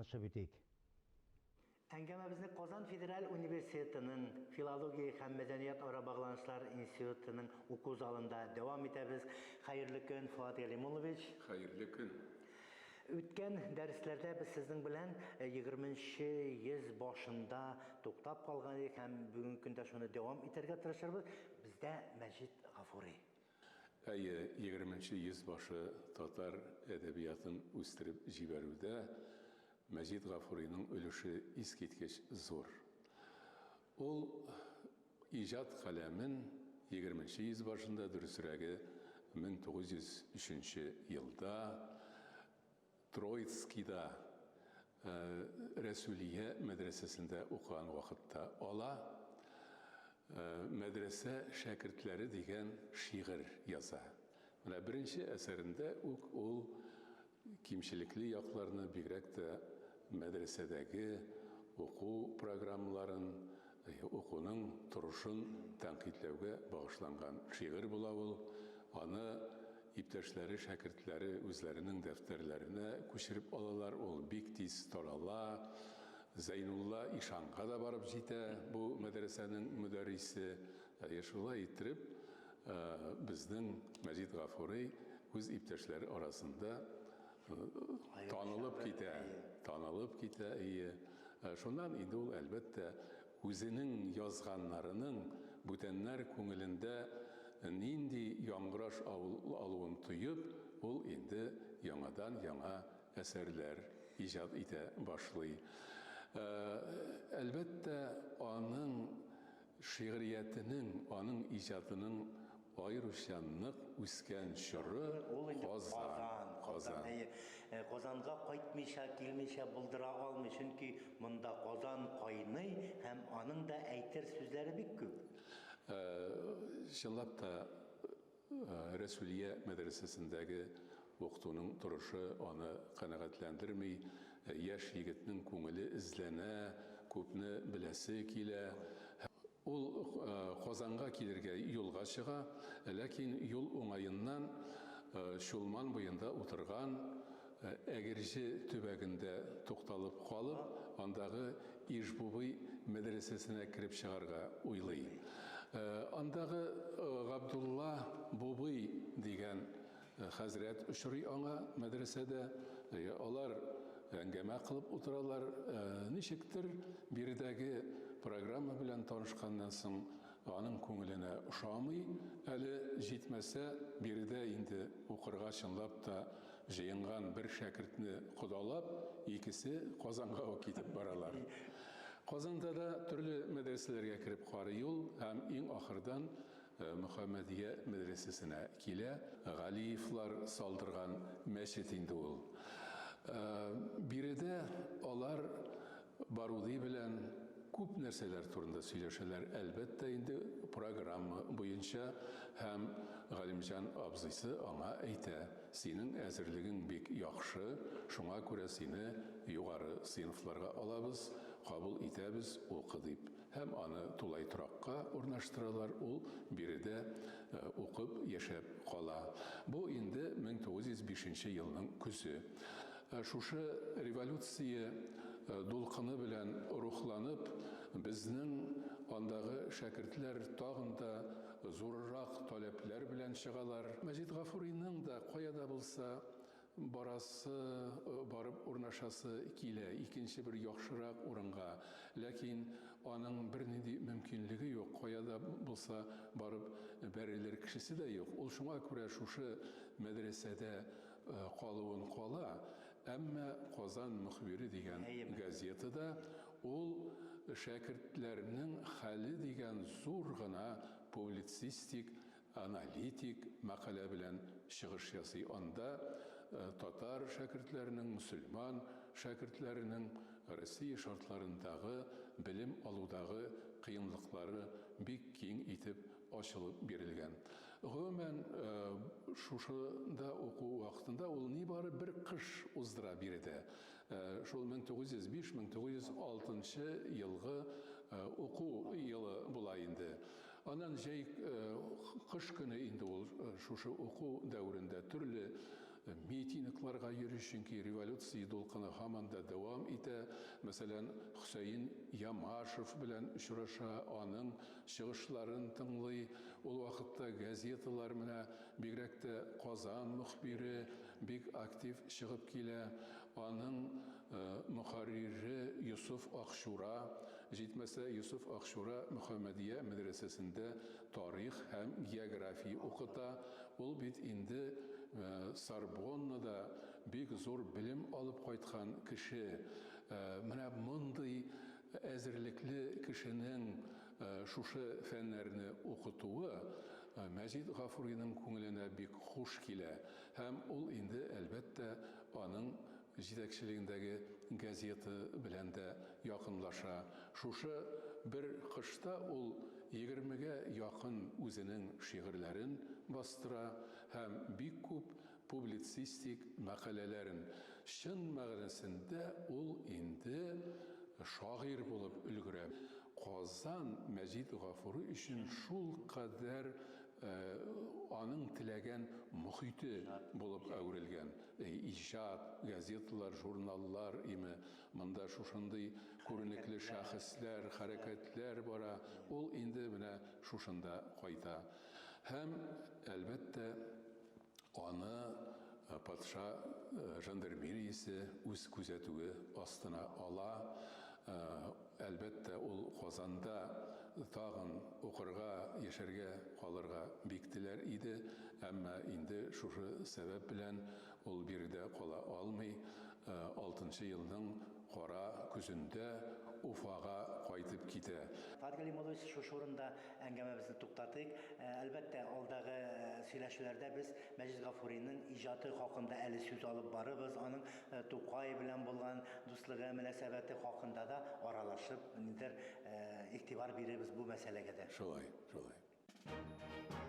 Танышып үтик. Әңгәмәбезне Казан федераль университетының Филология һәм мәдәният ара багланышлар институтының уку залында дәвам итәбез. Хәерле көн, Фоат Галимуллович. Хәерле көн. Үткән дәресләрдә без сезнең белән егерменче йөз башында туктап калган идек һәм бүгенге көндә шуны дәвам итәргә тырышырбыз. Бездә Мәҗит Гафури. Әйе, егерменче йөз башы татар әдәбиятын үстереп җибәрүдә Мәҗит Гафуриның өлеше искиткеч зур. Ул иҗат каләмен егерменче йөз башында, дөресрәге, 1903 нче елда Троицкида Рәсүлия мәдрәсәсендә укыган вакытта ала. Мәдрәсә шәкертләре дигән шигырь яза. Менә беренче әсәрендә үк ул кимчелекле якларны, бигрәк тә мәдрәсәдәге уку программаларын, укуның торышын тәнкыйтьләүгә багышланган шигырь була ул. Аны Иптәшләре, шәкертләре үзләренең дәфтәрләренә күчереп алалар, ул бик тиз тарала. Зәйнулла ишанга да барып җитә бу мәдрәсәнең мөдәррисе. Әйе, шулай иттереп, безнең Мәҗит Гафури үз иптәшләре арасында танылып китә, танылып китә, әйе. Шуннан инде ул, әлбәттә, Үзенең язганнарының бүтәннәр күңелендә нинди яңгыраш алуын тоеп, ул инде яңадан-яңа әсәрләр иҗат итә башлый. Әлбәттә, аның шигъриятенең, аның иҗатының Аеруча нык үскән чоры, Ул инде Казан. Казан, Казан, әйе. Казанга кайтмыйча, килмичә булдыра алмый, чөнки монда Казан кайный һәм аның да әйтер сүзләре бик күп. Чынлап та, Рәсүлия мәдрәсәсендәге укытуның торышы аны канәгатьләндерми, яшь егетнең күңеле эзләнә, күпне беләсе килә. Ул Казанга килергә юлга чыга, ләкин юл уңаеннан Чулман буенда утырган Әгерҗе төбәгендә тукталып калып, андагы Ижбубый мәдрәсәсенә кереп чыгарга уйлый. Андагы Габдулла Бубый дигән Хәзрәт очрый аңа мәдрәсәдә. Алар әңгәмә кылып утыралар. Ничектер биредәге программа белән танышканнан соң аның күңеленә ошамый. Әле җитмәсә, биредә инде укырга чынлап та җыенган бер шәкертне кодалап, икесе Казанга ук китеп баралар. Казанда да төрле мәдрәсәләргә кереп карый ул һәм иң ахырдан Мөхәммәдия мәдрәсәсенә килә. Галиевлар салдырган мәчет инде ул. Биредә алар Баруди белән күп нәрсәләр турында сөйләшәләр, әлбәттә инде, программа буенча, һәм Галимҗан абзыйсы аңа әйтә, Синең әзерлегең бик яхшы, шуңа күрә сине югары сыйныфларга алабыз, кабул итәбез, укы, дип. Һәм аны тулай торакка урнаштыралар, ул биредә укып, яшәп кала. Бу инде 1905 нче елның көзе. Шушы революция дулкыны белән рухланып, безнең андагы шәкертләр тагын да зуррак таләпләр белән чыгалар. Мәҗит Гафуриның да кая да булса Барасы, барып урнашасы килә, икенче бер яхшырак урынга. Ләкин аның бернинди мөмкинлеге юк, кая да булса барып бәрелер кешесе дә юк. Ул шуңа күрә шушы мәдрәсәдә калуын кала, әмма Казан мөхбире дигән газетада ул Шәкертләрнең хәле дигән зур гына публицистик Аналитик мәкалә белән чыгыш ясый. Анда татар шәкертләренең, мөселман шәкертләренең Россия шартларындагы белем алудагы кыенлыклары бик киң итеп ачылып бирелгән. Гомумән, шушында уку вакытында ул нибары бер кыш уздыра биредә. Шул 1905-1906 елгы уку елы була инде. Аннан җәй, кыш көне инде ул шушы уку дәверендә төрле митингларга йөри, чөнки революция дулкыны һаман да дәвам итә. Мәсәлән, Хөсәен Ямашев белән очраша, аның чыгышларын тыңлый. Ул вакытта газеталар, менә бигрәк тә Казан мөхбире бик актив чыгып килә. Аның мөхәррире Йосыф Акчура, җитмәсә, Йосыф Акчура Мөхәммәдия мәдрәсәсендә тарих һәм география укыта. Ул бит инде Сорбоннада бик зур белем алып кайткан кеше. Менә мондый әзерлекле кешенең шушы фәннәрне укытуы Мәҗит Гафуриның күңеленә бик хуш килә һәм ул инде, әлбәттә, аның җитәкчелегендәге газета белән дә якынлаша. Шушы бер кышта ул егермегә якын үзенең шигырьләрен бастыра һәм бик күп публицистик мәкаләләрен. Чын мәгънәсендә ул инде шагыйрь булып өлгерә. Казан Мәҗит Гафури өчен шулкадәр аның теләгән мохите булып әверелгән. Иҗат, газеталар, журналлар име, монда шушындый күренекле шәхесләр, хәрәкәтләр бара. Ул инде менә шушында кайта. Һәм, әлбәттә, аны патша жандармериясе үз күзәтүе астына ала. Әлбәттә, ул Казанда тагын укырга, яшәргә калырга бик теләр иде, әмма инде шушы сәбәп белән ул биредә кала алмый, алтынчы елның кара көзендә Уфага кайтып китә. Фаат Галимуллович, шушы урында әңгәмәбезне туктатыйк. Әлбәттә, алдагы сөйләшүләрдә без Мәҗит Гафуриның иҗаты хакында әле сүз алып барырбыз, аның Тукай белән булган дуслыгы, мөнәсәбәте хакында да аралашып, нидер игътибар бирербез бу мәсьәләгә дә. Шулай, шулай.